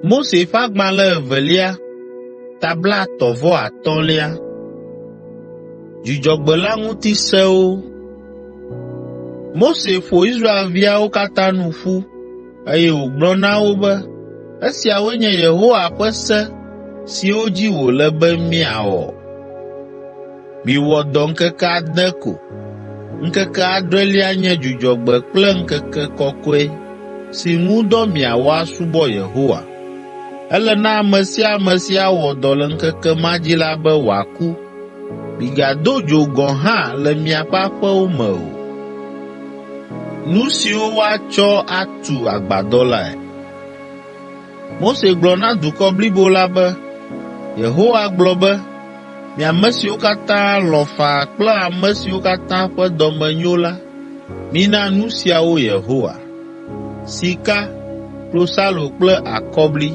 Mose ƒe Agbalẽ Evelia ta blaetɔ̃-vɔ-atɔ̃lia. Dzudzɔgbe la ŋuti sewo. Mose ƒo Israelviawo katã nu ƒu, eye wògblɔ na wo be, “Esiawoe nye Yehowa ƒe se siwo dzi wòle be miawɔ. Miwɔ dɔ ŋkeke ade ko. Ŋkeke adrelia nye dzudzɔgbe kple ŋkeke kɔkɔe si ŋu dɔ miawɔ asubɔ Yehowa. Ele na ame sia ame si awɔ dɔ le ŋkeke ma dzi la be wòaku. Migado dzo gɔ̃ hã le miaƒe aƒewo me o.” Nu siwo woatsɔ atu agbadɔ lae. Mose gblɔ na dukɔ blibo la be, “Yehowa gblɔ be, ‘Mi ame siwo katã lɔ̃ faa kple ame siwo katã ƒe dɔ me nyo la, mina nu siawo Yehowa: sika, klosalo kple akɔbli,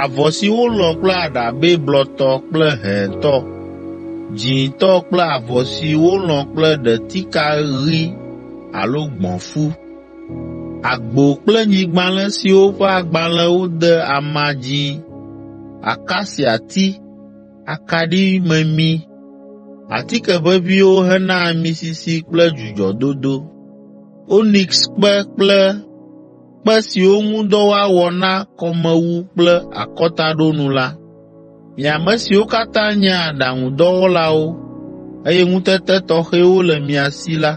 avɔ si wolɔ̃ kple aɖabɛ blɔtɔ kple hɛ̃tɔ, dzĩtɔ kple avɔ si wolɔ̃ kple ɖetika ɣi alo gbɔ̃fu, agbo kple nyigbalẽ siwo ƒe agbalẽwo de ama dzĩ, akasiati, akaɖimemi, atike ʋeʋĩwo hena ami sisi kple dzudzɔdodo, onikskpe kple kpe siwo ŋu dɔ woawɔ na kɔmewu kple akɔtaɖonu la. Mi ame siwo katã nye aɖaŋudɔwɔlawo, eye ŋutete tɔxɛwo le mia si la,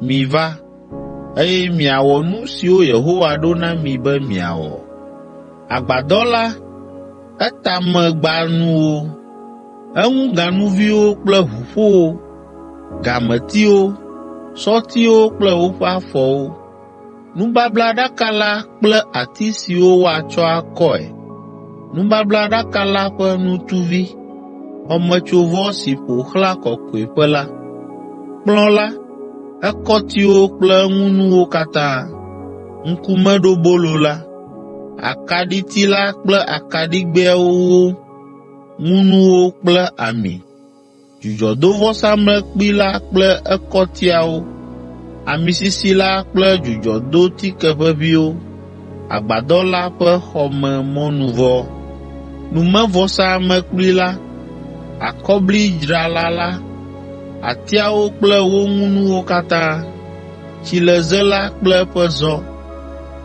miva, eye miawɔ nu siwo Yehowa ɖo na mi be miawɔ: agbadɔ la, etamegbanuwo, eŋuganuviwo kple ʋuƒowo, gametiwo, sɔtiwo kple woƒe afɔwo, nubablaɖaka la kple ati siwo woatsɔ akɔe, nubablaɖaka la ƒe nutuvi, xɔmetsovɔ si ƒo xlã kɔkɔeƒe la, kplɔ̃ la, ekɔtiwo kple eŋunuwo katã, ŋkumeɖobolo la, akaɖiti la kple akaɖigbɛawo ŋunuwo kple ami, dzudzɔdovɔsamlekpui la kple ekɔtiawo, ami sisi la kple dzudzɔdotike ʋeʋĩwo, agbadɔ la ƒe xɔmemɔnuvɔ, numevɔsamlekpui la, akɔblidzrala la, atiawo kple wo ŋunuwo katã, tsileze la kple eƒe zɔ,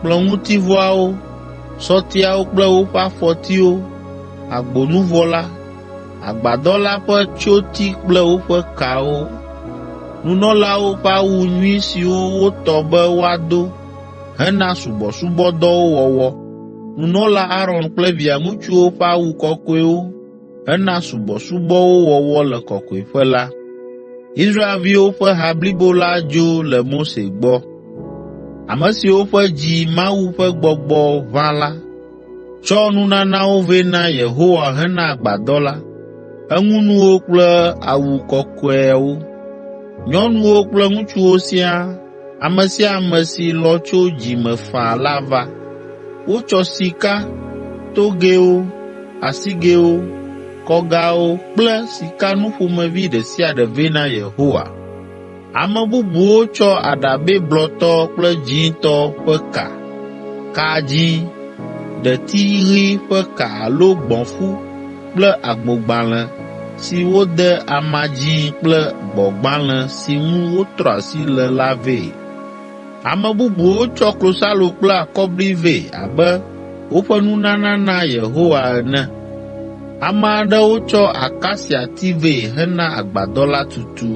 kplɔ̃ŋutivɔawo, sɔtiawo kple woƒe afɔtiwo, agbonuvɔ la, agbadɔ la ƒe tsyoti kple woƒe kawo, nunɔlawo ƒe awu nyui siwo wotɔ be woado hena subɔsubɔdɔwo wɔwɔ, nunɔla Aron kple via ŋutsuwo ƒe awu kɔkɔewo hena subɔsubɔwo wɔwɔ le kɔkɔeƒe la. Israelviwo ƒe ha blibo la dzo le Mose gbɔ. Ame siwo ƒe dzi Mawu ƒe Gbɔgbɔ ʋã la, tsɔ nunanawo vɛ na Yehowa hena agbadɔ la, eŋunuwo kple awu kɔkɔeawo. Nyɔnuwo kple ŋutsuwo siaa, ame sia ame si lɔ̃ tso dzi me faa la va. Wotsɔ sika, togɛwo, asigɛwo, kɔgawo kple sikanu ƒomevi ɖe sia ɖe vɛ na Yehowa. Ame bubuwo tsɔ aɖabɛ blɔtɔ kple dzĩtɔ ƒe ka, ka dzĩ, ɖeti ɣi ƒe ka alo gbɔ̃fu kple agbogbalẽ si wode ama dzĩ kple gbɔ̃gbalẽ si ŋu wotrɔ asi le la vɛ. Ame bubuwo tsɔ klosalo kple akɔbli vɛ abe woƒe nunana na Yehowa ene. Ame aɖewo tsɔ akasiati vɛ hena agbadɔ la tutu.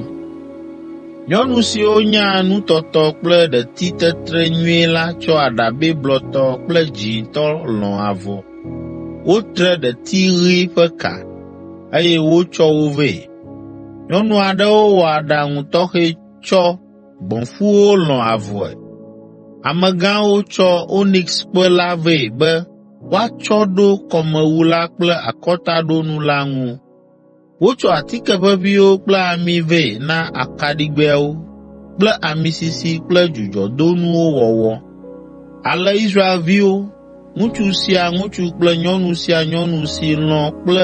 Nyɔnu siwo nya nutɔtɔ kple ɖetitetre nyuie la tsɔ aɖabɛ blɔtɔ kple dzĩtɔ lɔ̃ avɔ. Wotre ɖeti ɣi ƒe ka, eye wotsɔ wo vɛ. Nyɔnu aɖewo wɔ aɖaŋu tɔxɛ tsɔ gbɔ̃fuwo lɔ̃ avɔe. Amegãwo tsɔ onikskpe la vɛ be woatsɔ ɖo kɔmewu la kple akɔtaɖonu la ŋu. Wotsɔ atike ʋeʋĩwo kple ami vɛ na akaɖigbɛawo kple ami sisi kple dzudzɔdonuwo wɔwɔ. Ale Israelviwo, ŋutsu sia ŋutsu kple nyɔnu sia nyɔnu si lɔ̃ kple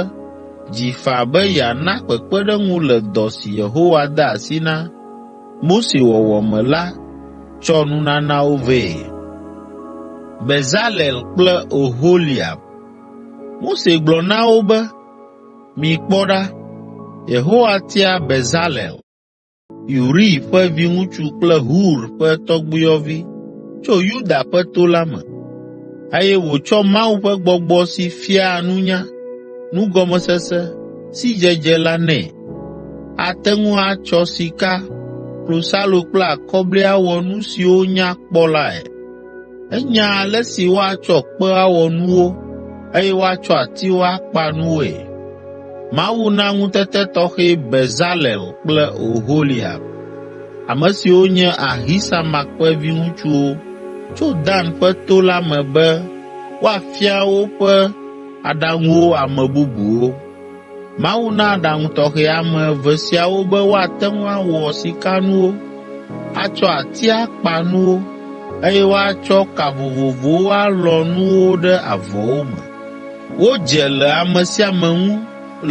dzi faa be yeana kpekpeɖeŋu le dɔ si Yehowa de asi na Mose wɔwɔ me la tsɔ nunanawo vɛ. Bezalel kple Oholiab. Mose gblɔ na wo be, “Mikpɔ ɖa, Yehowa tia Bezalel, Uri ƒe viŋutsu kple Hur ƒe tɔgbuiyɔvi tso Yuda ƒe to la me, eye wòtsɔ Mawu ƒe Gbɔgbɔ si fiaa nunya, nugɔmesese, sidzedze la nɛ. Ate ŋu atsɔ sika, klosalo kple akɔbli awɔ nu siwo nya kpɔ lae. Enya ale si woatsɔ kpe awɔ nuwo eye woatsɔ atiwo akpa nuwoe. Mawu na ŋutete tɔxɛ Bezalel kple Oholiab, ame siwo nye Ahisamak ƒe viŋutsuwo tso Dan ƒe to la me be woafia woƒe aɖaŋuwo ame bubuwo. Mawu na aɖaŋu tɔxɛ ame eve siawo be woate ŋu awɔ sikanuwo, atsɔ ati akpa nuwo, eye woatsɔ ka vovovowo alɔ̃ nuwo ɖe avɔwo me. Wodze le ame sia ame ŋu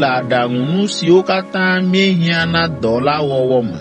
le aɖaŋunu siwo katã míehiã na dɔ la wɔwɔ me.